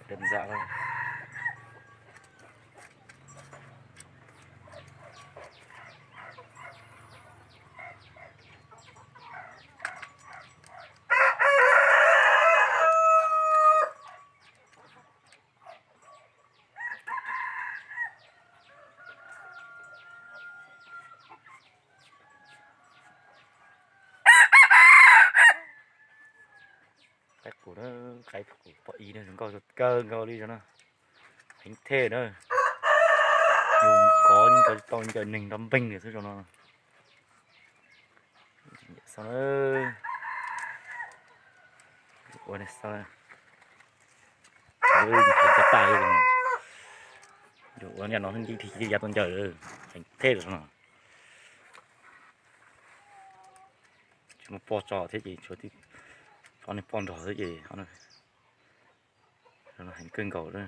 Đơn giản thôi. Qaib qus na, qaib qus pom ib no zoo nkauj kawg nkaus li zoo no. Heev thiab na. Yus kov yeej kov tsis tau, ncaws neeg nrov npeeg li xwb zoo no. Xauj na. Ua ne xauj na. Heev tag li. Yus ua niaj no yeej thim yav tau ncaws, heev thiab zoo no. Tsis muaj poj tso thiab ces tshuav ob niag poj nrog xwb ces heev kawg nkaus li.